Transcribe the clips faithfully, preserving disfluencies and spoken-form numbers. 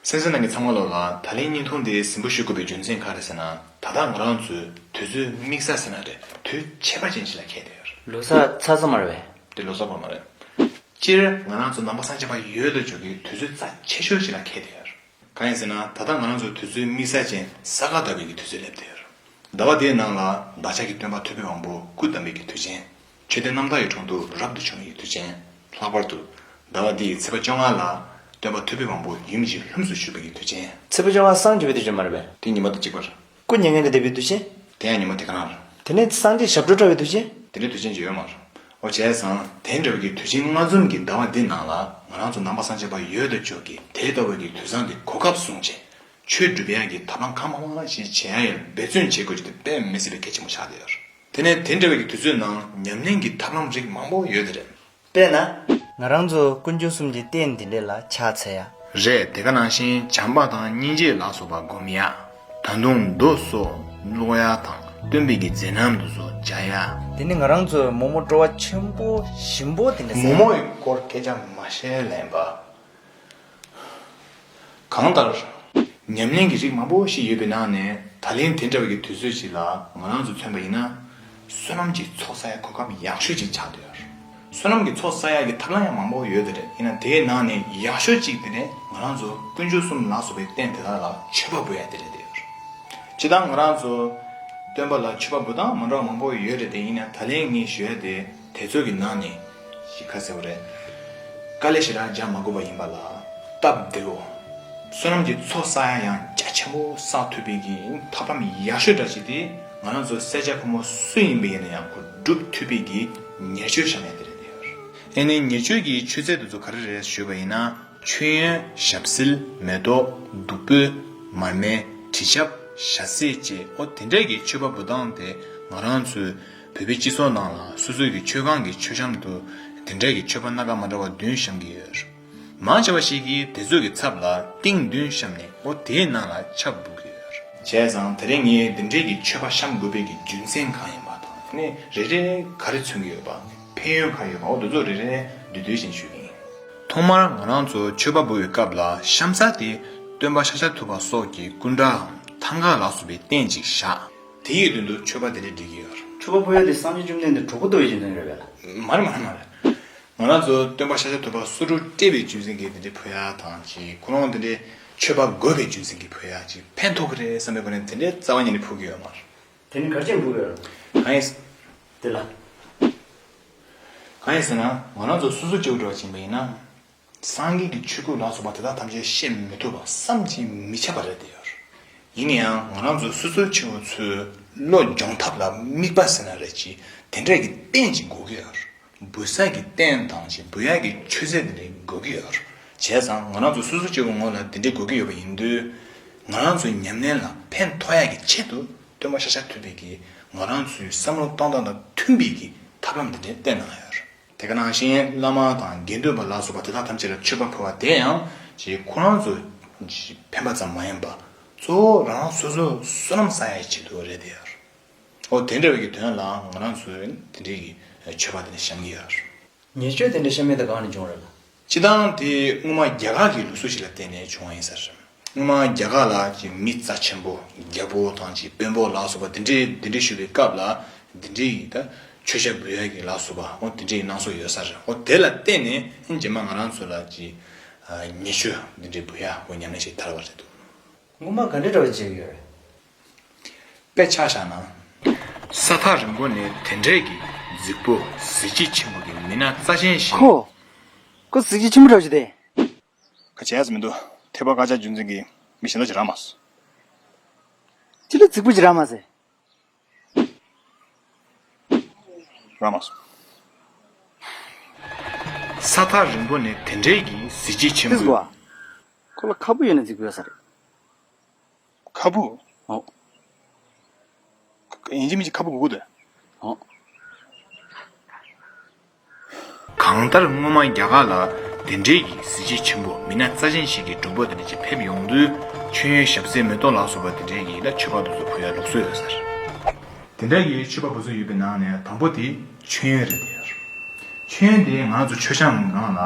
གསན་གཟིགས་གནང་མཁན་ཚང་མ་ལོ་ལ་ད་ལན་བརྙན་ཐུང་འདི་གཟིགས་འབུལ་ཞུ་དགོས་པའི་རྒྱུ་མཚན་ག་རེ་ཟེར་ན། ད་ལྟ་ང་རང་ཚོའི་དུས་ཚོད་དམིགས་བསལ་ཟེར་ན་རེད། དུས་ཁྱད་པར་ཅན་ཞིག་ལ་འཁེལ་བསྡད་ཡོད་རེད། ལོ་གསར་ཚར་སོང་མ་རེད་པས། དེ་ལོ་གསར་པ་མ་རེད། སྤྱིར་ང་རང་ཚོ་ནང་པ་སངས་རྒྱས་པ་ཡོད་དོ་ཅོག་གི་དུས་ཚོད་རྩ་ཆེ་ཤོས་ཤིག་ལ་འཁེལ་བསྡད་ཡོད་རེད། གང་ཡིན་ཟེར་ན། ད་ལྟ་ང་རང་ཚོའི་དུས་ཚོད་དམིགས་བསལ་ཅན་ས་ག་ཟླ་བའི་གི་དུས་ཚོད་སླེབས་བསྡད་ཡོད་རེད། ཟླ་བ་འདིའི་ནང་ལ་བདག་ཅག་གི་སྟོན་པ་ཐུབ་པའི་དབང་པོ་སྐུ་བལྟམས་པའི་གི་དུས་ཆེན། ཆོས་སྡེ་རྣམ་དག་གི་དྲུང་དུ་རབ་ཏུ་བྱུང་བའི་དུས་ཆེན། ལྷག་པར་དུ་ཟླ་བ་འདིའི་ཚེས་པ་བཅོ་ལྔ་ལ་སྟོན་པ་ཐུབ་པའི་དབང་པོ་ཡུམ་གྱི་ལྷུམས་སུ་ཞུགས་པའི་གི་དུས་ཆེན། ཚེས་པ་བཅོ་ལྔ་སངས་རྒྱས་པའི་དུས་ཆེན་མ་རེད་པས། དེ་ཉི་མ་དང་གཅིག་པ་རེད། སྐུ་མྱ་ངན་ལས་འདས་པའི་དུས་ཆེན། དེ་ཡང་ཉི་མ་དེ་ག་རང་རེད། དེ་ནས་སངས་རྒྱས་ཞབས་བྲོ་འཁྲབ་པའི་དུས་ཆེན། དེ་འདྲའི་དུས་ཆེན་ཅིག་ཡོད་མ་རེད། འོ་བྱས་ཙང་དེ་འདྲ་བའི་གི་དུས་ཆེན་ལྔ་འཛོམས་ཀྱི་ཟླ་བ་འདི་ནང་ལ་ང་རང་ཚོ་ནང་པ་སངས་རྒྱས་པ་ཡོད་དོ་ཅོག་གིས་དེ་ལྟ་བུའི་གི་དུས་བཟང་གི་གོ་སྐབས་བཟུང་བྱས། ཆོས་སྒྲུབ་ཡག་གི་ཐབས་ལམ་གང་མང་མང་ཞིག་བྱེད་ཡག་ཡིན་འབད་བརྩོན་བྱེད་དགོས་ཀྱི་དེ་དཔེ་མི་སྲིད་པའི་གལ་ཆེན་པོ་ཆགས་བསྡད་ཡོད་རེད། དེ་ནས་དེ་འདྲ་བའི་གི་དུས་ཚོད་ནང་ཉམས་ལེན་གྱི་ཐབས་ལམ་རིགས་མང་པོ་ཡོད་དེ་རེད། དཔེར་ན། ང་རང་ཚོ་དཀོན་མཆོག་གསུམ་གྱི་རྟེན་འདི་འདྲས་ལ་ཕྱག་འཚལ་ཡ། རེད། དེ་ག་ནང་བཞིན་བྱམས་པ་དང་སྙིང་རྗེ་ལ་སོགས་པ་སྒོམ་ཡ། ད་དུང་མདོ་སོགས་ཀློག་ཡ་དང་སྟོན་པའི་གི་མཛད་རྣམ་དེ་ཚོ་མཇལ་ཡ། དེ་ནི་ང་རང་ཚོའི་རྨོ་མོ་སྤྲོ་བ་ཆེན་པོ་ཞིམ་པོ་དེ་འདྲ་ཟེར། རྨོ་མོ་ཡི་སྐོར་སྐད་ཆ་མ་བཤད་ལན་པ། གང་ལྟར། ཉམས་ལེན་གྱི་རིགས་མང་པོ་ཞིག་ཡོད་པའི་ནང་ནས་ད་ལན་དེ་འདྲ་བའི་གི་དུས་ཚོད་ཅིག་ལ་ང་རང་ཚོ་མཚོན་པ་ཡིན་ན། བསོད་ནམས་ཀྱི་ཚོགས་བསགས་ཡ་གོ་སྐབས་ཡག་ཤོས་ཅིག་ཆགས་བསྡད་ཡོད་རེད། བསོད་ནམས་ཀྱི་ཚོགས་བསགས་ཡ་གི་ཐབས་ལམ་ཡང་མང་པོ་ཡོད་དེ་རེད། ཡིན་ན་དེའི་ནང་ནས་ཡག་ཤོས་ཅིག་དེ་ནི་ང་རང་ཚོ་དཀོན་མཆོག་གསུམ་ལ་སོགས་པའི་རྟེན་དེ་དག་ལ་མཆོད་པ་འབུལ་ཡ་དེ་རེད་བསྡད་ཡོད་རེད། སྤྱིར་བཏང་ང་རང་ཚོ་སྟོན་པ་ལ་མཆོད་པ་འབུལ་སྟངས་མ་འདྲ་བ་མང་པོ་ཡོད་རེད་དེ། ཡིན་ན་ད་ལན་ངས་ཞུ་ཡ་དེ་དེ་ཚོ་གི་ནང་ནས་ཞིག་ཁ་གསལ་བོ་རེད། དཀའ་ལས་ཞེ་དྲག་རྒྱག་མ་དགོས་པ་ཡིན་པ་ལ་སྟབས་བདེ་བོ། བསོད་ནམས་ཀྱི་ཚོགས་བསགས་ཡ་ཡང་རྒྱ་ཆེན་པོ་བསགས་ཐུབ་པའི་གི་ཐབས་ལམ་ཡག་ཤོས་འདྲ་ཞིག་དེ་ང་རང་ཚོ་སེར་སྐྱ་ཕོ་མོ་སུ་ཡིན་པ་ཡིན་ན་ཡང་ཁོ་སྒྲུབ་ཐུབ་པའི་གི་ཉེར་སྤྱོད་བཤམས་ཡ་དེ་རེད་བསྡད་ཡོད་རེད། ཨེ་ནི་ཉེར་སྤྱོད་ཀྱི་མཆོད་རྫས་དེ་ཚོ་ག་རེ་རེད་ཞུས་པ་ཡིན་ན། མཆོད་ཡོན། ཞབས་བསིལ། མེ་ཏོག་བདུག་སྤོས། མར་མེ། དྲི་ཆབ། ཞལ་ཟས་བཅས། ཨོ་དེ་འདྲས་ཀྱི་མཆོད་པ་འབུལ་སྟངས་དེ་ང་རང་ཚོའི་བོད་པའི་སྤྱི་ཚོགས་ནང་ལ་སོ་སོའི་གི་མཆོད་ཁང་གི་མཆོད་བཤམས་དུ་དེ་འདྲས་ཀྱི་མཆོད་པ་སྣ་ཁ་མ་འདྲ་བ་བདུན་བཤམས་ཀྱི་ཡོད་རེད། མང་ཆེ་བ་ཞིག་གིས་དེ་ཚོ་གི་ཚབ་ལ་ཏིང་བདུན་བཤམས་ནས་ཨོ་དེའི་ནང་ལ་ཆབ་འབུལ་གྱི་ཡོད་རེད། བྱས་ཙང་དེ་རིང་ངས་དེ་འདྲས་ཀྱི་མཆོད་པ་བཤམས་དགོས་པའི་གི་རྒྱུ་མཚན་གང་ཡིན་པ་དང་། དེ་ནས་རེ་རེ་ག་རེ་མཚོན་གྱི་ཡོད་པ། ཕན་ཡོན་གང་ཡོད་པ། འོ་དེ་ཚོ་རེ་རེ་བསྡུས་བསྡུས་ཤིག་ཞུ་གི་ཡིན། ཐོག་མར་ང་རང་ཚོ་མཆོད་པ་འབུལ་བའི་སྐབས་ལ་བཤམས་ས་དེ་སྟོན་པ་ཤཱཀྱ་ཐུབ་པ་སོགས་ཀྱི་སྐུ་འདྲའམ་ཐང་ག་ལ་སོགས་པའི་རྟེན་ཅིག་བཞག་དེ་ཡི་མདུན་དུ་མཆོད་པ་དེ་འདྲ་སྒྲིག་གི་ཡོད་རེད། མཆོད་པ་འབུལ་ཡ་དེ་སངས་རྒྱས་བཅོམ་ལྡན་འདས་གྲོགས་པོ་ལྟ་བུའི་རྒྱུ་མཚན་རེད་པས་ལ། མ་རེད་མ་རེད་མ་རེད། ང་རང་ཚོ་སྟོན་པ་ཤཱཀྱ་ཐུབ་པ་སོ་དྲུག་བསྐྲད་པའི་རྒྱུ་མཚན་གྱིས་དེ་འདྲའི་ཕུལ་ཡ་དང་ཅིག་ཁོ་རང་དེ་འདྲའི་མཆོད་པ་དགོས་པའི་རྒྱུ་མཚན་གྱིས་ཕུལ་ཡ་ཅིག་ཕན་ཐོགས་ཀྱི་རེད་བསམ་པའི་སྒོ་ནས་དེ་འདྲའི་རྩ་བ་ཉིད་ནས་ཕུལ་གྱི་ཡོད་མ་རེད། དེ་ནི་ག་རེ་བྱས་ནས་འབུལ་དགོས་རེད། གང་ཡིན། དེ་ལ། གང་ཡིན་ཟེར་ན། ང་རང་ཚོ་སོ་སོ་སྐྱེ་བོ་འདྲ་བ་ཅིག་ཡིན་པ་ཡིན་ན། སངས་རྒྱས་ཀྱི་ཆོས་སྐུ་ལ་སོགས་པ་དེ་དག་ཐམས་ཅད་བཤད་མི་ཐུབ་པ་བསམ་གྱིས་མི་ཁྱབ་པ་རེད་དེ་ཡོད། ཡིན་ན་ཡང་ང་རང་ཚོ་སོ་སོའི་ཆེ་བོ་ཚོའི་བློ་སྦྱོང་ཐབས་ལ་དམིགས་པ་ཟེར་ན་རེད་ཅིག་དེ་འདྲ་གི་རྟེན་ཅིག་དགོས་ཀྱི་ཡོད། འབུལ་ས་གི་རྟེན་དང་ཅིག་འབུལ་ཡག་གི་མཆོད་རྫས་དེ་འདྲ་དགོས་ཀྱི་ཡོད། བྱས་ཙང་ང་རང་ཚོ་སོ་སོ་སྐྱེ་བོ་ངོ་ལ་དེ་འདྲ་དགོས་ཀྱི་ཡོད་པ་ཡིན་དུས། ང་རང་ཚོའི་ཉམས་ལེན་ལ་ཕན་ཐོགས་ཡག་གི་ཆེད་དུ་སྟོན་པ་ཤཱཀྱ་ཐུབ་པའི་གིས་ང་རང་ཚོའི་བསམ་བློ་གཏོང་སྟངས་དང་མཐུན་པའི་གི་ཐབས་ལམ་དེ་འདྲ་བསྟན་གནང་ཡོད། དེ་ག་ནང་བཞིན་བླ་མ་དང་དགེ་འདུན་པ་ལ་སོགས་པ་དེ་དག་ཐམས་ཅད་ལ་མཆོད་པ་ཕུལ་བ་དེ་ཡང་ཅིག་ཁོ་རང་ཚོ་ཕན་པ་ཙམ་མ་ཡིན་པ། གཙོ་བོ་རང་རང་སོ་སོའི་བསོད་ནམས་བསགས་ཡག་ཆེད་དུ་རེད་དེ་ཡོད། ཨོ་དེ་འདྲ་བའི་གི་དོན་ལ་ང་རང་ཚོས་དེ་འདྲའི་གི་མཆོད་པ་དེ་འདྲ་བཤམས་ཀྱི་ཡོད། ཉེར་སྤྱོད་དེ་འདྲ་བཤམས་ཡས་དེ་གང་ནས་བྱུང་རེད་ལ། སྤྱིར་བཏང་དེ་སྔོན་མ་རྒྱ་གར་གྱི་ལུགས་སྲོལ་ཞིག་ལ་བརྟེན་ནས་བྱུང་བ་ཡིན་ས་རེད། སྔོན་མ་རྒྱ་གར་ལ་ཅིག་མི་རྩ་ཆེན་པོ་རྒྱལ་པོ་དང་ཅིག་དཔོན་པོ་ལ་སོགས་པ་དེ་འདྲའི་དེ་འདྲའི་བཞུགས་པའི་སྐབས་ལ་དེ་འདྲའི་གི་ད་མཆོད་ཆ་འབུལ་ཡ་གི་ལ་སོགས་པ་ཨོ་དེ་འདྲའི་གནང་སྲོལ་ཡོད་ས་རེད། ཨོ་དེ་ལ་བརྟེན་ནས་རྗེས་མ་ང་རང་ཚོ་ལ་ཅིག་ཉེར་སྤྱོད་དེ་འདྲའི་འབུལ་ཡ་ཨོ་ཉམས་ལེན་ཞིག་དར་བ་རེད་འདུག་སྔོན་མ་ག་འདྲའི་འདྲ་བ་བྱེད་ཀྱི་ཡོད་རེད། དཔེ་ཆ་བཞག་ན། ས་ཐག་རིང་པོ་ནས་དེ་འདྲའི་གི་རྫིག་པོ་གཟི་བརྗིད་ཆེན་པོ་གི་མི་སྣ་རྩ་ཅན་ཞིག་ཁོ། ཁོ་གཟི་བརྗིད་ཆེན་པོ་འདྲ་བོ་ཞིག་སྟེ། ཁ་བྱས་ས་མི་འདུག་ཐེག་པ་དཀར་ཆག་རྒྱུ་མཚན་གྱིས་མི་གཞན་དག་ཅིག་རག་མ་སོང་། ཅི་ལ་རྫིག་པོ་ཅིག་རག་མ་སོང་། རག་མ་སོང་། ས་ཐག་རིང་པོ་ནས་དེ་འདྲའི་གི་གཟི་བརྗིད་ཆེན་པོ། ཁོ་ལ་ཁ་སྦུག་ཡོད་ན་རྫིག་པོ་ཡོད་ས་རེད། ཁ་སྦུག་ཨོ། ཡིན་གཅིག་མིན་གཅིག་ཁ་སྦུག་དགོས་ཀྱི་འདུག་ཨོ། གང་ལྟར་སྔོན་མ་རྒྱ་གར་ལ་དེ་འདྲའི་གི་གཟི་བརྗིད་ཆེན་པོ་མི་སྣ་རྩ་ཅན་ཞིག་གི་མགྲོན་པོ་དེ་འདྲ་ཅིག་ཕེབས་ཡོང་དུས་མཆོད་ཡོན་ཞབས་བསིལ་མེ་ཏོག་ལ་སོགས་པ་དེ་འདྲའི་གི་ལ་མཆོད་པ་དེ་ཚོ་ཕུལ་ཡ་ལུགས་སྲོལ་ཡོད་ས་རེད། དེ་འདྲའི་གི་མཆོད་པ་འབུལ་སྲོལ་ཡོད་པའི་ནང་ནས་དང་པོ་དེ་མཆོད་ཡོན་རེད་དེ། མཆོད་ཡོན་དེ་ང་ཚོ་མཆོད་བཤམས་ནང་ལ་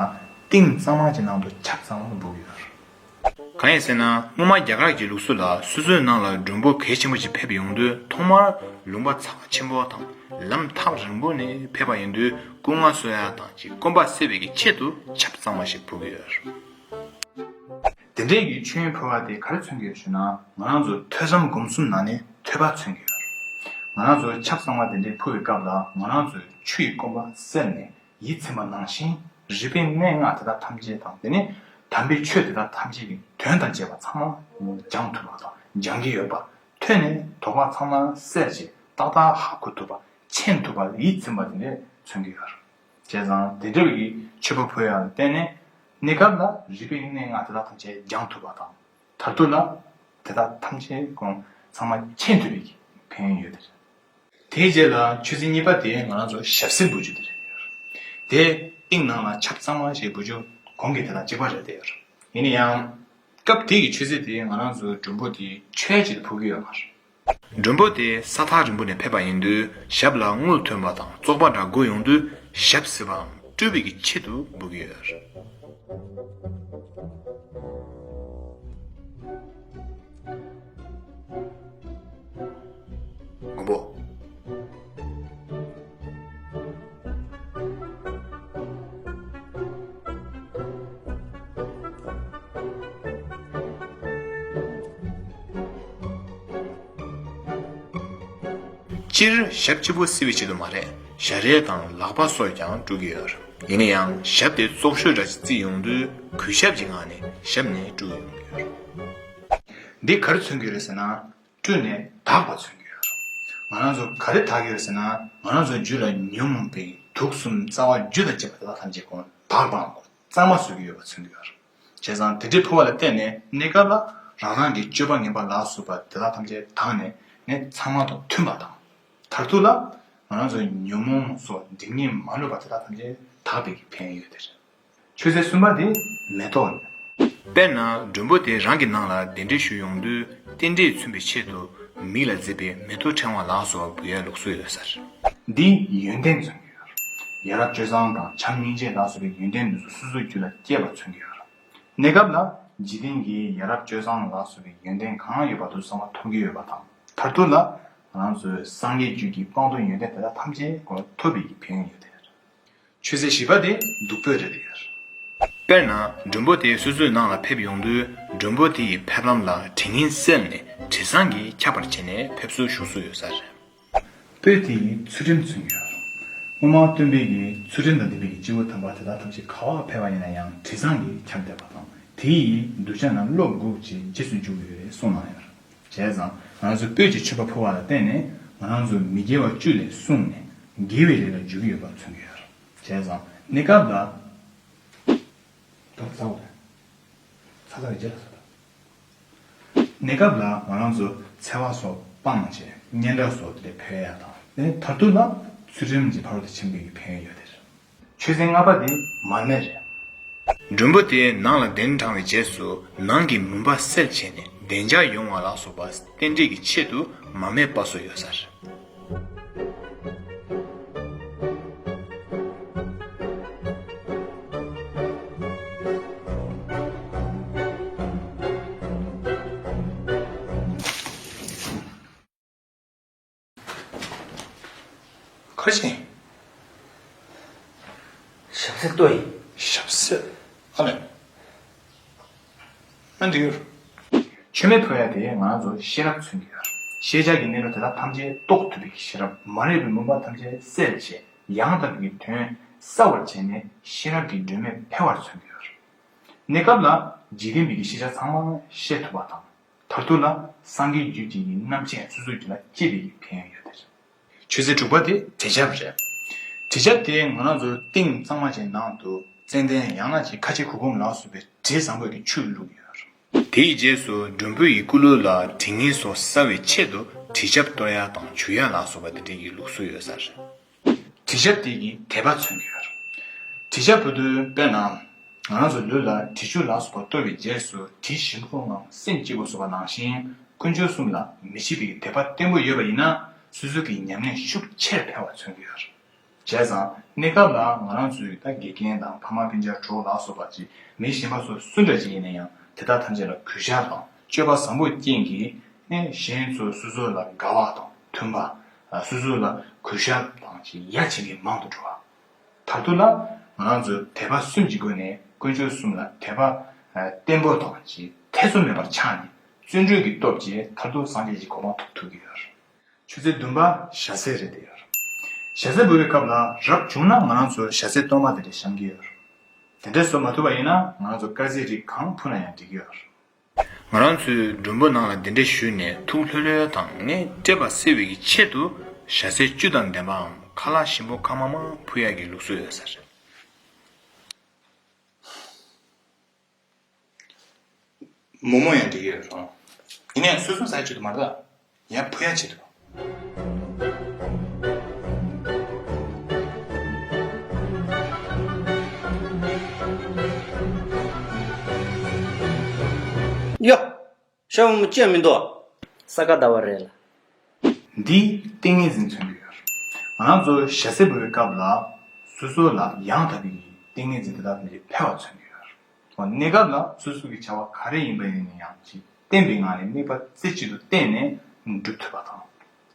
ཏིང་གཙང་མ་ཅིག་ནང་དུ་ཆབ་གཙང་མ་འབུལ་གྱི་ཡོད་རེད། གང་ཡིན་ཟེར་ན། སྔོན་མ་རྒྱ་གར་གྱི་ལུགས་སྲོལ་ལ་སོ་སོའི་ནང་ལ་མགྲོན་པོ་གལ་ཆེན་པོ་ཞིག་ཕེབས་ཡོང་དུས། ཐོག་མར་ལུང་པ་ཚ་བ་ཆེན་པོ་དང་ལམ་ཐག་རིང་པོ་ནས་ཕེབས་པ་ཡིན་དུས། སྐུ་ངལ་གསོ་ཡ་དང་ཅིག་སྐོམ་པ་སེལ་བའི་གི་ཆེད་དུ་ཆབ་གཙང་མ་ཞིག་ཕུལ་གྱི་ཡོད། དེ་འདྲའི་གི་མཆོད་ཡོན་ཕུལ་བ་དེ་ག་རེ་མཚོན་གྱི་ཡོད་ཞུ་ན། ང་རང་ཚོ་ཐོས་བསམ་སྒོམ་གསུམ་ནང་ནས་ཐོས་པ་མཚོན་གྱི་ཡོད། ང་རང་ཚོ་ཆབ་གཙང་མ་དེ་འདྲའི་ཕུལ་བའི་སྐབས་ལ། ང་རང་ཚོའི་ཆུ་ཡི་སྐོམ་པ་སེལ་ནས་ཡིད་ཚིམ་པ་ནང་བཞིན། རིག་པའི་གནས་ལྔ་དེ་དག་ཐམས་ཅད་དང་། དེ་ནས་དམ་པའི་ཆོས་དེ་དག་ཐམས་ཅད་ཀྱི་དོན་དང་བཅས་པ་ཚང་མ་སྦྱང་ཐུབ་པ་དང་སྦྱང་གི་ཡོད་པ། ཐོས་ནས་དོགས་པ་ཚང་མ་སེལ་ཞིང་ཏག་ཏག་ཧ་གོ་ཐུབ་པ། མཁྱེན་ཐུབ་པ། ཡིད་ཚིམ་པ་དེ་འདྲ་མཚོན་གྱི་ཡོད། བྱས་ཙང་དེ་འདྲ་བའི་མཆོད་པ་ཕུལ་ཡག་ལ་བརྟེན་ནས། གནས་སྐབས་ལ་རིག་པའི་གནས་ལྔ་དེ་དག་ཐམས་ཅད་སྦྱང་ཐུབ་པ་དང་། མཐར་ཐུག་ལ་དེ་དག་ཐམས་ཅད་ཀྱང་ཚང་མ་མཁྱེན་ཐུབ་པའི་ཕན་ཡོན་ཡོད་དེ། དེའི་རྗེས་ལ་མཆོད་རྫས་གཉིས་པ་དེ་ང་རང་ཚོ་ཞབས་བསིལ་འབུལ་རྒྱུ་དེ་རེད། དེ་ཏིང་ནང་ལ་ཆབ་གཙང་མ་ཞིག་འབུལ་རྒྱུ་གོང་གི་དེ་དང་གཅིག་པ་རེད་དེ། ཡིན་ན་ཡང་། སྐབས་དེ་གི་མཆོད་རྫས་དེ་ང་རང་ཚོའི་མགྲོན་པོ་དེ་མཆོད་ཡ་ཆེད་དུ་ཕུལ་གྱི་ཡོད་མ་རེད། མགྲོན་པོ་དེ་ས་ཐག་རིང་པོ་ནས་ཕེབས་པ་ཡིན་དུས། ཞབས་ལ་རྔུལ་ཐོན་པ་དང་བཙོག་པ་འདྲ་འགོས་ཡོང་དུས། ཞབས་བསིལ་བའམ་བཀྲུ་བའི་གི་ཆེད་དུ་འབུལ་གྱི་ཡོད། མགོན་པོ། སྤྱིར་ཞབས་སྐྱིད་པོ་བསིལ་བའི་ཆེད་དུ་མ་རེད། ཞལ་རས་དང་ལག་པ་སོགས་ཀྱང་བཀྲུ་གི་ཡོད། ཡིན་ན་ཡང་ཞབས་དེ་བཙོག་ཤོས་འདྲ་ཞིག་བརྩིས་ཡོང་དུས། གུས་ཞབས་ཀྱི་ངང་ནས་ཞབས་ནས་བཀྲུ་ཡོང་གི་ཡོད། འདི་ག་རེ་མཚོན་གྱི་རེད་ཟེར་ན། བཀྲུས་ནས་དག་པ་མཚོན་གྱི་ཡོད། ང་རང་ཚོ་ག་རེ་དག་གི་ཡོད་ཟེར་ན། ང་རང་ཚོ་རྒྱུད་ལ་ཉོན་མོངས་པའི་དུག་གསུམ་རྩ་བ་རྒྱུད་དང་བཅས་པ་དེ་དག་ཐམས་ཅད་ཀྱང་དག་པའམ་གཙང་མ་བཟོ་གི་ཡོད་པ་མཚོན་གྱི་ཡོད། བྱས་ཙང་དེ་འདྲའི་ཕུལ་བ་ལ་བརྟེན་ནས། གནས་སྐབས་ལ་རང་རང་གི་སྤྱོད་པ་ངན་པ་ལ་སོགས་པ་དེ་དག་ཐམས་ཅད་དག་ནས་ནི་ཚང་མ་དང་མཐུན་པ་དང་། མཐར་ཐུག་ལ་ང་རང་ཚོའི་ཉོན་མོངས་སོགས་སྒྲིབ་གཉིས་མ་ལུས་པ་དེ་དག་ཐམས་ཅད་དག་པའི་གི་ཕན་ཡོན་ཡོད་དེ་རེད། མཆོད་རྫས་གསུམ་པ་དེ་མེ་ཏོག་ཡིན། དཔེར་ན། མགྲོན་པོ་དེ་རང་གི་ནང་ལ་གདན་འདྲེན་ཞུས་ཡོང་དུས། རྟེན་འབྲེལ་མཚོན་པའི་ཆེད་དུ་མིག་ལ་མཛེས་པའི་མེ་ཏོག་ཕྲེང་བ་ལ་སོགས་པ་འབུལ་ཡ་ལུགས་སྲོལ་ཡོད་ས་རེད། འདིས་ཡོན་ཏན་མཚོན་གྱི་ཡོད། ཡ་རབས་སྤྱོད་བཟང་དང་བྱམས་སྙིང་རྗེ་ལ་སོགས་པའི་ཡོན་ཏན་དེ་ཚོ་སོ་སོའི་རྒྱུད་ལ་སྐྱེས་པ་མཚོན་གྱི་ཡོད། གནས་སྐབས་ལ་འཇིག་རྟེན་གྱི་ཡ་རབས་སྤྱོད་བཟང་ལ་སོགས་པའི་ཡོན་ཏན་གང་ཡོད་པ་དེ་ཚང་མ་ཐོབ་ཀྱི་ཡོད་པ་དང་། མཐར་ཐུག་ལ་ང་རང་ཚོའི་སངས་རྒྱས་རྒྱུད་ཀྱི་སྤངས་རྟོགས་ཡོན་ཏན་དེ་དག་ཐམས་ཅད་ཀྱང་ཐོབ་པའི་ཕན་ཡོན་ཡོད་དེ། མཆོད་རྫས་བཞི་པ་དེ་བདུག་སྤོས་རེད་དེ། དཔེར་ན། མགྲོན་པོ་དེ་སོ་སོའི་ནང་ལ་ཕེབས་ཡོང་དུས། མགྲོན་པོ་དེ་ཡི་ཕེབས་ལམ་ལ་དྲི་ངན་བསལ་ནས་དྲི་བཟང་གིས་ཁྱབ་པར་བྱས་ནས་ཕེབས་བསུ་ཞུ་སྲོལ་ཡོད་ས་རེད། སྤོས་དེ་ཡིས་ཚུལ་ཁྲིམས་མཚོན་གྱི་ཡོད། སྔོན་མ་སྟོན་པའི་གི་ཚུལ་ཁྲིམས་དང་ལྡན་པའི་གི་སྐྱེ་བོ་དམ་པ་དེ་དག་ཐམས་ཅད་ག་པར་ཕེབས་པ་ཡིན་ན་ཡང་དྲི་བཟང་གིས་ཁྱབ་བསྡད་པ་དང་། དེ་ཡི་གདུལ་བྱ་རྣམས་བློ་འགུག་ཅིང་རྗེས་སུ་འཇུག་ཡོད་གསུངས་གནང་ཡོད། བྱས་ཙང་ང་རང་ཚོས་སྤོས་ཀྱི་མཆོད་པ་ཕུལ་བ་ལ་བརྟེན་ནས། ང་རང་ཚོ་མི་དགེ་བ་བཅུ་ལས་བསྲུངས་ནས་དགེ་བའི་ལས་ལ་འཇུག་གི་ཡོད་པ་མཚོན་གྱི་ཡོད། བྱས་ཙང་གནས་སྐབས་ལ། དོགས་ཟ་བ་རེད། ཚ་ཚ་རེད། རྗེས་ལ་ཟ་ད། གནས་སྐབས་ལ་ང་རང་ཚོ་འཚེ་བ་སོགས་སྤངས་བྱས། སྙན་གྲགས་སོགས་དེ་འཕེལ་ཡ་དང་། དེ་ནས་མཐར་ཐུག་ལ་ཚུལ་ཁྲིམས་ཀྱི་ཕ་རོལ་ཏུ་ཕྱིན་པའི་གི་ཕན་ཡོན་ཡོད་དེ་རེད། མཆོད་རྫས་ལྔ་པ་དེ་མར་མེ་རེད། མགྲོན་པོ་དེ་ནང་ལ་གདན་དྲངས་པའི་རྗེས་སུ། ནང་གི་མུན་པ་སེལ་བྱས་ནས་བདེ་འཇགས་ཡོང་བ་ལ་སོགས་པ་རྟེན་འབྲེལ་གྱི་ཆེད་དུ་མར་མེ་སྤར་སྲོལ་ཡོད་ས་རེད། ཁ་ཅིག་ཞབས་བསིལ་ལྟོས་ཡིན། ཞབས་བསིལ། ཨ་ལས། ཨ་འདི་ཡོད། མཆོད་མེ་ཕུལ་ཡ་དེ་ང་རང་ཚོ་ཤེས་རབ་མཚོན་གྱི་ཡོད། ཤེས་བྱ་གི་གནས་ལུགས་དེ་དག་ཐམས་ཅད་རྟོགས་ཐུབ་པའི་ཤེས་རབ། མ་རིག་པའི་མུན་པ་ཐམས་ཅད་སེལ་བྱས། ཡང་དག་པའི་དོན་གསལ་བར་བྱས་ནས་ཤེས་རབ་ཀྱི་སྒྲོན་མེ་འཕེལ་བར་མཚོན་གྱི་ཡོད། གནས་སྐབས་ལ་འཇིག་རྟེན་པའི་ཤེས་བྱ་ཚང་མ་ཤེས་ཐུབ་པ་དང་། མཐར་ཐུག་ལ་སངས་རྒྱས་རྒྱུད་ཀྱི་རྣམ་མཁྱེན་སོ་སོའི་རྒྱུད་ལ་སྐྱེ་བའི་ཕན་ཡོན་ཡོད་དེ། མཆོད་རྫས་དྲུག་པ་དེ་དྲི་ཆབ་རེད། དྲི་ཆབ་དེ་ང་རང་ཚོ་ཏིང་གཙང་མ་ཅན་ནང་དུ་ཙན་དན་ཡང་ན་ཅིག་ཁ་ཆེ་གུར་གུམ་ལ་སོགས་པའི་དྲི་བཟང་པོ་གི་ཆུ་བླུགས་ཡོད། དེའི་རྗེས་སུ་མགྲོན་པོ་ཡི་སྐུ་ལུས་ལ་དྲི་ངན་སོགས་བསལ་བའི་ཆེད་དུ་དྲི་ཆབ་གཏོར་ཡ་དང་བྱུག་ཡ་ལ་སོགས་པ་དེ་འདྲའི་གི་ལུགས་སྲོལ་ཡོད་ས་རེད། དྲི་ཆབ་དེ་གིས་དད་པ་མཚོན་གྱི་ཡོད། དྲི་ཆབ་ཕུལ་དུས་དཔེར་ན། ང་རང་ཚོ་ལུས་ལ་དྲི་ཆུ་ལ་སོགས་པ་གཏོར་བའི་རྗེས་སུ་དྲི་ཞིམ་པོ་ངང་སེམས་སྐྱིད་པོ་བཟོ་བ་ནང་བཞིན། དཀོན་མཆོག་གསུམ་ལ་མི་ཕྱེད་པའི་དད་པ་བརྟན་པོ་ཡོད་པ་ཡིན་ན། སོ་སོ་གི་ཉམས་ལེན་ཤུགས་ཆེར་འཕེལ་བ་མཚོན་གྱི་ཡོད། བྱས་ཙང་གནས་སྐབས་ལ་ང་རང་ཚོའི་ད་དགེ་རྒན་དང་ཕ་མ་སྤུན་ཀྱག་གྲོགས་ལ་སོགས་པ་ཅིག་མི་གཞན་པ་སོགས་སུ་འདྲ་ཅིག་ཡིན་ན་ཡང་དེ་དག་ཐམས་ཅད་ལ་གུས་ཞབས་དང་སྤྱོད་པ་བཟང་པོའི་རྐྱེན་གྱིས་ནས་གཞན་ཚོ་སོ་སོ་ལ་དགའ་བ་དང་མཐུན་པ། སོ་སོ་ལ་གུས་ཞབས་དང་ཅིག་ཡ་བྱེད་མཁན་མང་དུ་འགྲོ་བ། མཐར་ཐུག་ལ་ང་རང་ཚོས་དད་པ་གསུམ་གྱི་སྒོ་ནས་དཀོན་མཆོག་གསུམ་ལ་དད་པ་བརྟན་པོ་དང་ཅིག་ཐེ་ཚོམ་མེད་པར་འཆང་ནས་བརྩོན་འགྲུས་ཀྱི་སྟོབས་ཀྱིས་མཐར་ཐུག་སངས་རྒྱས་ཀྱི་གོ་འཕང་ཐོབ་ཐུབ་ཀྱི་ཡོད། མཆོད་རྫས་བདུན་པ་ཞལ་ཟས་རེད་དེ་ཡོད། ཞལ་ཟས་འབུལ་བའི་སྐབས་ལ་རབ་བྱུང་ན་ང་རང་ཚོ་ཞལ་ཟས་གཏོར་མ་དེ་འདྲ་བཤམས་ཀྱི་ཡོད། དེ་འདྲ་བཟོ་མ་ཐུབ་པ་ཡིན་ན་ང་རང་ཚོ་དཀར་ཟས་རིགས་གང་ཕུལ་ན་ཡང་འགྲིག་གི་ཡོད། ང་རང་ཚོས་མགྲོན་པོ་ནང་ལ་གདན་འདྲེན་ཞུས་ནས་ཐུགས་ལྷོད་ལྷོད་དང་ནས་སྤྲད་པ་སེལ་བའི་ཆེད་དུ་ཞལ་ཟས་བཅུད་དང་ལྡན་པའམ་ཁ་ལག་ཞིམ་པོ་ཁ་མ་མ་ཕུལ་ཡག་གི་ལུགས་སྲོལ་ཡོད་ས་རེད། མོག་མོག་ཡང་འགྲིག་གི་ཡོད་རེད། ཡིན་ནའང་སོ་སོ་ཟ་ཆེད་དུ་མ་རེད། ཡང་ཕུ་ཡ་ཆེད་དུ། ཡ། ཤ་བུ་མོ་ཅི་ཡང་མི་འདུག་ས་ག་ཟླ་བ་རེད་ལ། འདིས་ཏིང་ངེ་འཛིན་མཚོན་གྱི་ཡོད། ང་རང་ཚོ་ཞལ་ཟས་འབུལ་བའི་སྐབས་ལ་སོ་སོ་ལ་ཡང་དག་པའི་ཏིང་ངེ་འཛིན་དེ་དག་ནི་འཕེལ་བ་མཚོན་གྱི་ཡོད། གནས་སྐབས་ལ་སོ་སོ་གི་བྱ་བ་ག་རེ་ཡིན་པ་ཡིན་ན་ཡང་ཅིག་བརྟན་པའི་ངང་ནས་དམིགས་པ་རྩེ་གཅིག་ཏུ་བསྟེན་ནས་འགྲུབ་ཐུབ་པ་དང་།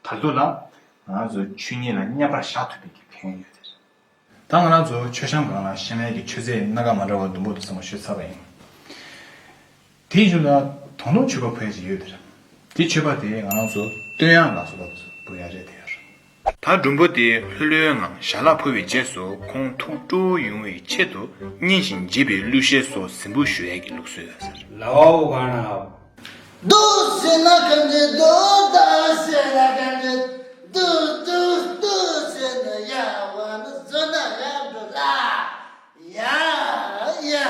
མཐར་ཐུག་ལ་ང་རང་ཚོ་ཆོས་ཉིད་ལ་མཉམ་པར་བཞག་ཐུབ་པའི་གི་ཕན་ཡོན་ཡོད་དེ་རེད། ད་ང་རང་ཚོ་མཆོད་བཤམས་སྒང་ལ་བཤམས་ཡས་ཀྱི་མཆོད་རྫས་སྣ་ཁ་མ་འདྲ་བ་བདུན་པོ་དེ་ཚང་མ་ཞུས་ཚར་བ་ཡིན། དེའི་མཇུག་ལ་དང་ཐོག་མཆོད་པ་ཕུལ་ཡས་ཅིག་ཡོད་དེ་རེད། དེ་མཆོད་པ་དེ་ང་རང་ཚོ་བསྟོད་དབྱངས་ལ་སོགས་པ་འབུལ་ཡ་རེད་དེ་ཡོད། ད་མགྲོན་པོ་དེ་ལྷོད་ལྷོད་ངང་ཞལ་ལག་ཕུལ་བའི་རྗེས་སུ་ཁོང་ཐུགས་སྤྲོ་བོ་ཡོང་བའི་ཆེད་དུ་སྙན་ཞིང་འཇེབས་པའི་གླུ་གཞས་སོགས་གཟིམ་འབུལ་ཞུ་ཡས་ཀྱི་ལུགས་སྲོལ་ཡོད་ས་རེད། ལ་བ་བོ་གང་ན། ཏུ་ཟེར་ན་ག་འདྲ་འདུག་ད་ཟེར་ན་ག་འདྲ་འདུག་ཏུ་ཏུ་ཟེར་ན་ཡ་བ་ན་བཟོ་ན་ཡ་འགྲོ་ལ། ཡ་ཡ་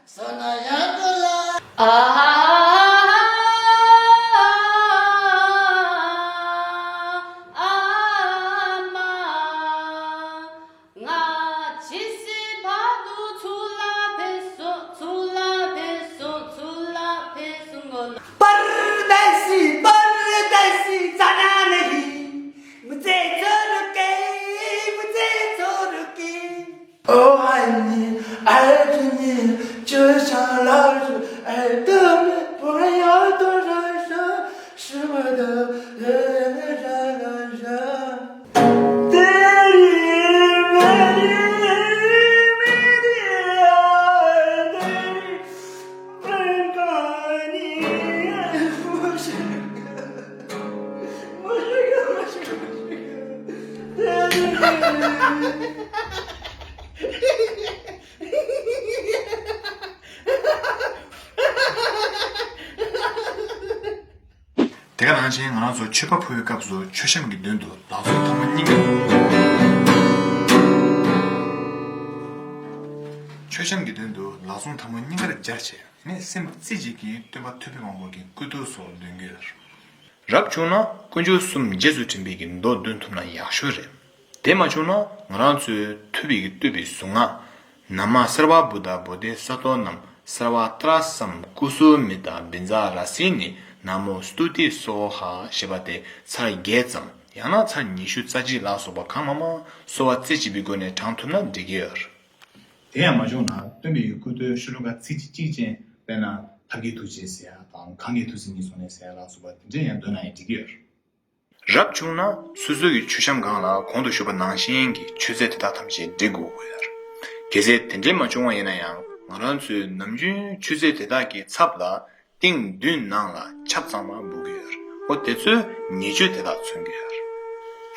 བཟོ་ན་ཡ་འགྲོ་ལ། ཨ་ཨ་མ། ང་ཇི་སྲིད་བར་དུ་ཚུར་ལ་ཕེབས་སོང་། ཚུར་ལ་ཕེབས་སོང་། ཚུར་ལ་ཕེབས་སོང་ངོ་། परदेसी परदेसी जाना नहीं मुझे छोड़ के मुझे छोड़ के ओ आदमी आदमी जो शाला ऐ तुम बोया तो राजा शुभदा तेरी मेरी मेरी प्रेम कहानी। དེ་ག་ནང་བཞིན་ང་རང་ཚོ་མཆོད་པ་ཕུལ་བའི་སྐབས་སུ་མཆོད་བཤམས་ཀྱི་མདུན་དུ་ལག་ཟུང་ཐལ་མོ་སྙིང་ག་མཆོད་བཤམས་ཀྱི་མདུན་དུ་ལག་ཟུང་ཐལ་མོ་སྙིང་གར་སྦྱར་བྱས་ནས་སེམས་རྩེ་གཅིག་གིས་སྟོན་པ་ཐུབ་པའི་དབང་པོ་གི་སྐུ་ཐུགས་སུ་འདོན་གྱི་ཡོད། རབ་བྱུང་ན་དཀོན་མཆོག་གསུམ་རྗེས་སུ་དྲན་པའི་གི་མདོ་འདོན་ཐུབ་ན་ཡག་ཤོས་རེད། དེ་མ་བྱུང་ན་ང་རང་ཚོའི་ཐུབ་པའི་གི་བསྟོད་པའི་གཟུངས་སྔགས། ན་མ་སརྦ་བུདྡྷ་བོ་དྷི་སཏྭ་ནམ་སརྦ་ཏྲ་སམ་ཀུ་སུ་མི་ཏ་བྷིན་ཛ་ར་སི་ནི་ན་མོ་སྟུ་ཏི་སྭཱ་ཧཱ་ཞེས་པ་དེ་ཚར་བརྒྱད་ཙམ་ཡང་ན་ཚར་ཉི་ཤུ་རྩ་གཅིག་ལ་སོགས་པ་གང་མང་མང་གསོལ་བ་རྩེ་གཅིག་པའི་སྒོ་ནས་བགྲང་ཐུབ་ན་འགྲིག་གི་ཡོད། དེ་ཡང་མ་བྱུང་ན་སྟོན་པའི་སྐུ་སྟོད་ཤོ་ལོ་ཀ་ཚིག་གཅིག་གཅིག་ཅན་དཔེར་ན་ཐབས་མཁས་ཐུགས་རྗེས་ཟེར་ཡ་དང་གང་གི་ཐུགས་སྲས་ཉིད་སོང་ནས་ཟེར་ཡ་ལ་སོགས་པ་དེ་འདྲས་ཡང་འདོན་ན་ཡང་འགྲིག་གི་ཡོད། རབ་བྱུང་ན་སོ་སོ་ཡི་མཆོད་བཤམས་སྒང་ལ་གོང་དུ་ཞུས་པ་ནང་བཞིན་གྱི་མཆོད་རྫས་དེ་དག་ཐམས་ཅད་སྒྲིག་དགོས་ཀྱི་ཡོད། གལ་སྲིད་དེ་འདྲས་མ་བྱུང་བ་ཡིན་ན་ཡང་ང་རང་ཚོས་ནམ་རྒྱུན་མཆོད་རྫས་དེ་དག་གི་ཚབ་ལ་ཏིང་བདུན་ནང་ལ་ཆབ་གཙང་མ་འབུལ་གྱི་ཡོད། འོ་དེ་ཚོས་ཉེས་སྤྱོད་དེ་དག་མཚོན་གྱི་ཡོད།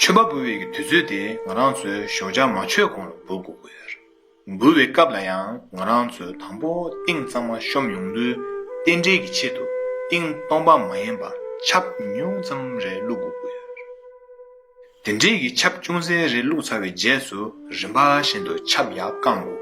མཆོད་པ་འབུལ་བའི་གི་དུས་ཚོད་དེ་ང་རང་ཚོས་ཞོགས་ཇ་མ་མཆོད་གོང་ལ་འབུལ་དགོས་ཀྱི་ཡོད། འབུལ་བའི་སྐབས་ལ་ཡང་ང་རང་ཚོས་དང་པོ་ཏིང་གཙང་མ་བཤམས་ཡོང་དུས་རྟེན་འབྲེལ་གྱི་ཆེད་དུ་ཏིང་སྟོང་པ་མ་ཡིན་པར་ཆབ་ཉུང་ཙམ་རེ་བླུག་དགོས་ཀྱི་ཡོད། དེ་འདྲའི་གི་ཆབ་ཅུང་ཟད་རེ་བླུགས་ཚར་བའི་རྗེས་སུ་རིམ་པ་བཞིན་དུ་ཆབ་ཡར་བཀང་དགོས་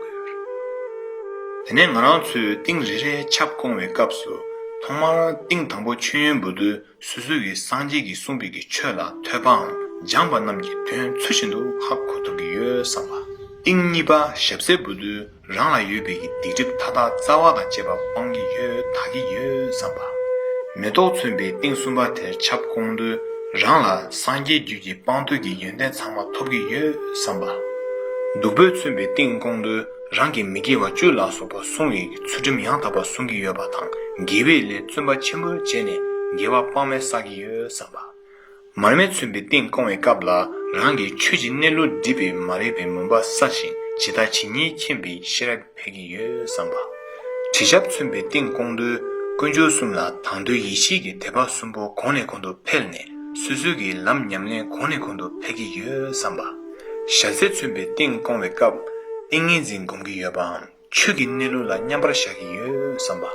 ཀྱི་ཡོད། དེ་ནས་ང་རང་ཚོས་ཏིང་རེ་རེ་ཆབ་བཀང་བའི་སྐབས་སུ་ཐོག་མར་ཏིང་དང་པོ་མཆོད་ཡོན་འབུལ་དུས་སོ་སོ་ཡི་སངས་རྒྱས་ཀྱིས་གསུངས་པའི་གི་ཆོས་ལ་ཐོས་པའམ་སྦྱངས་པ་རྣམས་ཀྱིས་དོན་ཚུལ་བཞིན་དུ་ཧ་གོ་ཐུབ་ཀྱི་ཡོད་བསམ་པ། ཏིང་གཉིས་པ་ཞབས་བསིལ་འབུལ་དུས་རང་ལ་ཡོད་པའི་གི་སྡིག་སྒྲིབ་མཐའ་དག་རྩ་བ་དང་བཅས་པ་སྤང་གི་ཡོད་དག་གི་ཡོད་བསམ་པ། མེ་ཏོག་མཚོན་པའི་ཏིང་གསུམ་པ་དེར་ཆབ་བཀང་དུས་རང་ལ་སངས་རྒྱས་རྒྱུད་ཀྱི་སྤངས་རྟོགས་ཀྱི་ཡོན་ཏན་ཚང་མ་ཐོབ་ཀྱི་ཡོད་བསམ་པ། བདུག་སྤོས་མཚོན་པའི་ཏིང་བསྐང་དུས་རང་གི་མི་དགེ་བ་བཅུ་ལ་སོགས་པ་བསྲུང་བའི་ཚུལ་ཁྲིམས་ཡང་དག་པ་བསྲུང་གི་ཡོད་པ་དང་། དགེ་བའི་ལས་བརྩོན་པ་ཆེན་པོ་བྱས་ནས་དགེ་བ་དཔག་མེད་བསགས་ཀྱི་ཡོད་བསམ་པ། མར་མེ་མཚོན་པའི་ཏིང་བསྐང་བའི་སྐབས་ལ་རང་གི་ཆོས་ཀྱི་གནས་ལུགས་སྒྲིབ་པའི་མ་རིག་པའི་མུན་པ་བསལ་ཞིང་ཇི་ལྟ་ཇི་སྙེད་མཁྱེན་པའི་ཤེས་རབ་འཕེལ་གྱི་ཡོད་བསམ་པ། དྲི་ཆབ་མཚོན་པའི་ཏིང་བསྐང་དུས་དཀོན་མཆོག་གསུམ་ལ་དང་དོད་ཡིད་ཆེས་ཀྱི་དད་པ་གསུམ་པོ་གོང་ནས་གོང་དུ་འཕེལ་ནས་སོ་སོའི་གི་ལམ་ཉམས་ལེན་གོང་ནས་གོང་དུ་འཕེལ་གྱི་ཡོད་བསམ་པ། ཞལ་ཟས་མཚོན་པའི་ཏིང་བསྐང་བའི་སྐབས་ཏིང་ངེ་འཛིན་སྒོམ་གྱི་ཡོད་པའམ། ཆོས་ཀྱི་གནས་ལུགས་ལ་མཉམ་པར་བཞག་གི་ཡོད་བསམ་པ།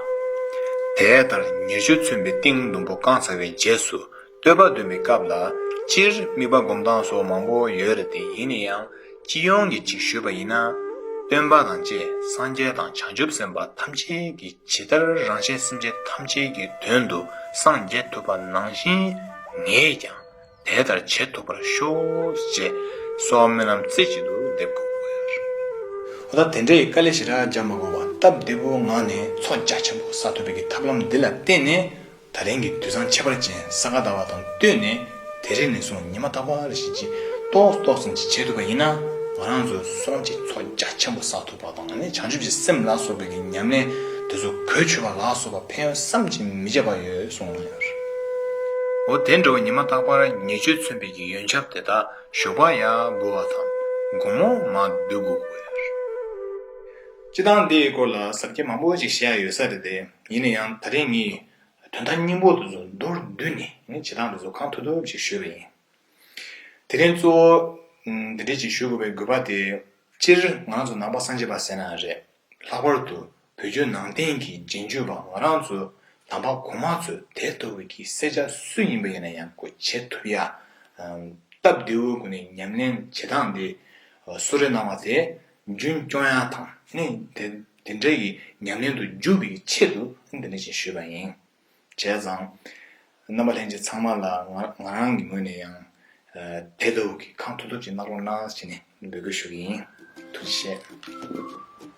དེ་ལྟར་ཉེར་སྤྱོད་མཚོན་པའི་ཏིང་ཟླུམ་པོ་བསྐང་ཚར་བའི་རྗེས་སུ་བསྟོད་པ་འདོན་པའི་སྐབས་ལ་སྤྱིར་དམིགས་པ་སྒོམ་སྟངས་སོགས་མང་པོ་ཡོད་རེད་དེ། ཡིན་ན་ཡང་སྤྱི་ཡོངས་ཀྱི་ཅིག་ཞུས་པ་ཡིན་ན། སྟོན་པ་དང་བཅས་སངས་རྒྱས་དང་བྱང་ཆུབ་སེམས་དཔའ་ཐམས་ཅད་ཀྱིས་ཇི་ལྟར་རང་གཞན་སེམས་ཅན་ཐམས་ཅད་ཀྱི་དོན་དུ་སངས་རྒྱས་ཐུབ་པ་ནང་བཞིན་ངས་ཀྱང་དེ་ལྟར་བྱེད་ཐུབ་པར་ཤོག་ཅེས་གསོལ་བ་སྨོན་ལམ་རྩེ་གཅིག་ཏུ་འདེབས་དགོས་ཡོད། འོ་ད་དེ་འདྲའི་དཀའ་ལས་ཞེ་དྲག་རྒྱག་མ་དགོས་པར་སྟབས་བདེ་པོའི་ངང་ནས་ཚོགས་རྒྱ་ཆེན་པོ་བསགས་ཐུབ་པའི་གི་ཐབས་ལམ་འདི་ལ་བརྟེན་ནས། ད་རིང་གི་དུས་བཟང་ཁྱད་པར་ཅན་ས་ག་ཟླ་བ་དང་བསྟུན་ནས་དེ་རིང་ནས་བཟུང་ཉི་མ་རྟག་པར་བཞིན་གྱི་ཏོག་ཙམ་ཏོག་ཙམ་ཅིག་བྱེད་ཐུབ་པ་ཡིན་ན། ང་རང་ཚོ་སོང་ཅིག་ཚོགས་རྒྱ་ཆེན་པོ་བསགས་ཐུབ་པ་དང་ནི་བྱང་ཆུབ་ཀྱི་སེམས་ལ་སོགས་པའི་གི་ཉམས་ལེན་དེ་ཚོ་གོས་ཆོད་པ་ལ་སོགས་པ་ཕན་ཡོན་བསམ་གྱིས་མི་ཁྱབ་པ་ཡོད་གསུངས་ཡོད། འོ་དེ་འདྲ་བ་ཉི་མ་རྟག་པར་ཉེར་སྤྱོད་མཚོན་པའི་གི་ཡོན་ཆབ་དེ་དག་ཞོགས་པ་ཡར་འབུལ་བ་དང་དགོང་མོ་མར་བསྡུ་དགོས་ཀྱི་ཡོད། སྤྱི་བཏང་འདིའི་སྐོར་ལ་ཟབ་རྒྱས་མང་པོ་ཞིག་བཤད་ཡ་ཡོད་ས་རེད་དེ། ཡིན་ན་ཡང་ད་རིང་ངས་དོན་དག་སྙིང་པོ་དེ་ཚོ་མདོར་བསྡུས་ནས་ནི་བྱེད་སྟངས་དེ་ཚོ་གང་ཐུབ་ཐུབ་ཅིག་ཞུས་པ་ཡིན། དེ་རིང་གཙོ་བོ་ཨམ་འདི་འདྲས་ཅིག་ཞུ་དགོས་པའི་དགོས་པ་དེ། སྤྱིར་ང་རང་ཚོ་ནང་པ་སངས་རྒྱས་པ་ཟེར་ན་རེད། ལྷག་པར་དུ་བོད་བརྒྱུད་ནང་བསྟན་གྱི་རྗེས་འཇུག་པ་ང་རང་ཚོ་ནང་པ་གོང་མ་ཚོས་དེ་ལྟ་བུའི་གི་སེར་སྐྱ་སུ་ཡིན་པ་ཡིན་ན་ཡང་ཁོ་བྱེད་ཐུབ་ཡ། ཨམ་སྟབས་བདེ་བོའི་སྒོ་ནས་ཉམས་ལེན་བྱེད་སྟངས་འདི་གསོལ་རས་གནང་བ་དེ་རྒྱུན་སྐྱོང་ཡ་དང་ནི་དེ་དེ་འདྲའི་གི་ཉམས་ལེན་དུ་འཇུག་པའི་ཆེད་དུ་འདི་འདྲ་ཞིག་ཞུས་པ་ཡིན། བྱས་ཙང་། རྣམ་པ་ལྷན་རྒྱས་ཚང་མ་ལ་ང་ང་རང་གི་ངོས་ནས་ཡང་དེ་ལྟ་བུ་གི་གང་ཐུབ་ཐུབ་ཅིག་གནང་རོགས་གནང་ཟེར་ནས་འབོད་སྐུལ་ཞུ་གི་ཡིན། ཐུགས་རྗེ་ཆེ།